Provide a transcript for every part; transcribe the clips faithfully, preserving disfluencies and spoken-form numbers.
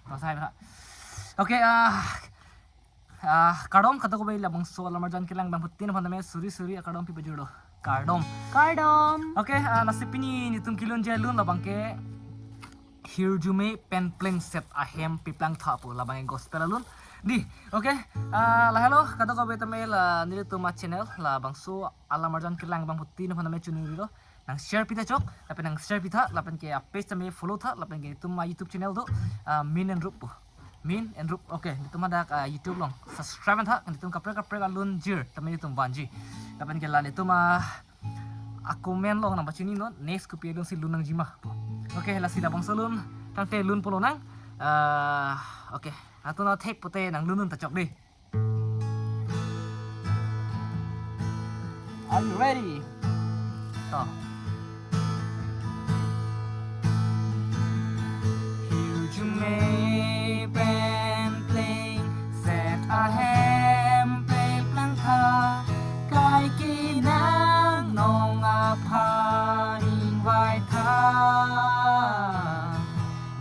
Pasai bra. Okay, ah, ah, kardom kadokave labangso alam arjan kelang bangphutin aphan tame suri suri akardom pipajirlo. Kardom. Kardom. Okay, ah, lasi pini nelitum kelunji alun labang ke Hirjume pen plengset ahem peplangtha pu labang ke gospel alun. Dei, okay, ah, lahelo kadokave tame la nelitum a channel labangso alam arjan kelang bangphutin aphan tame choningri lo. Nang share pitha chok, lapen nang share pitha, lapen ke a page tame follow tha, lapen ke nelitum a YouTube channel do, ah, Min and Rup pu. Min and Rup, okay, nelitum adak, ah, YouTube along subscribe tha, nelitum kaprek kaprek alun jir, tame nelitum vanji. Lapen ke la nelitum a, a comment along nang pachini non, next kopi alun si lun nangji ma pu. Okay, lasi labangso alun, tangte lun po lonang, ah, okay, nangtum thek pute nang lun un ta chok dei. Are you ready? To. Hirjume pen plengset ahem peplangtha, kai kenang nong aphan ingvaitha.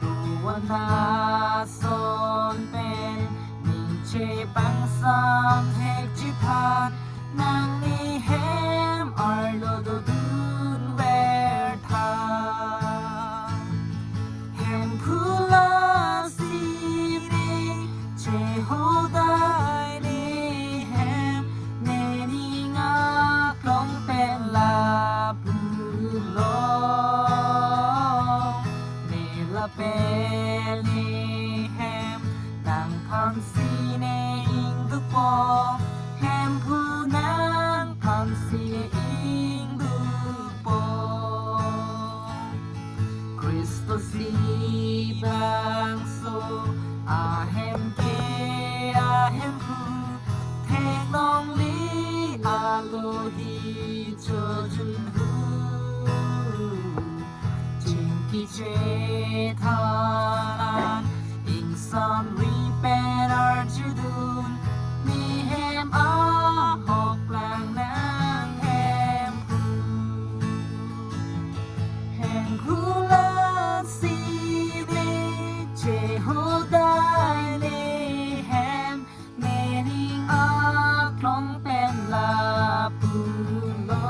Doan ason pen ningje pangsam thekji aphan, nangli hem arlo dodun vertha. Hemphu lasi ne, che hodai ne hem, ne ning aklong pen lapulo. Ne lapen ne hem, nangphansi ne ingdukpo, Hemphu nangphansi ne ingdukpo. Khristo si bangso ahem ke Ahemphu, theklongri alohi chojunhu. Chingki chethan an ingsamri pen arjudun, ne hem ahok lang nang Hemphu. Hemphu lasi ne, che hodai ne hem, ne ning aklong pen lapulo.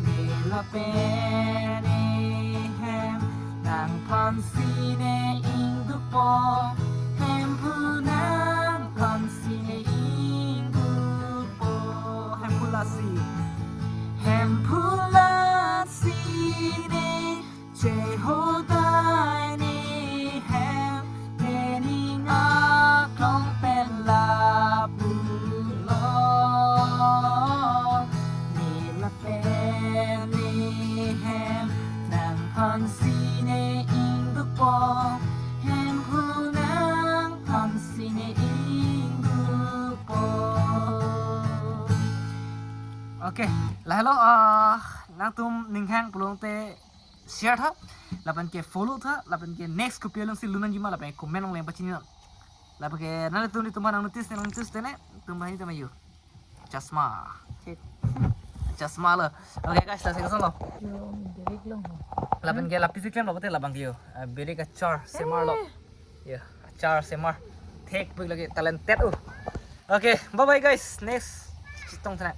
Ne lapen ne hem, nangphansi ne ingdukpo, Hemphu nangphansi ne ingdukpo. Hemphu lasi, Hemphu lasi ne, che hodai ne hem, ne ning aklong pen lapulo. Ne lapen ne hem, nangphansi ne ingdukpo, Hemphu nangphansi ne ingdukpo. Okay, lahelo, ah, nangtum ninghang pulote share tha, lapen ke follow tha, lapen ke next kopi alun si lun nangji ma, lapen ke comment along le pachini non. Lapen ke nanglitum, nelitum aphan nang notice ne, nang notice te ne, tum bahini tama yu. Chasma. Chit. Chasma lo. Okay guys, lasi kosonlo. Yo, birik long ho. Lapen ke lapu si klemlo pute labang ke yo. Ah, birik achar semar lo. Eh. Ya, achar semar. Thekpik lagi, talented uh. Okay, bye bye guys. Next chetong tha.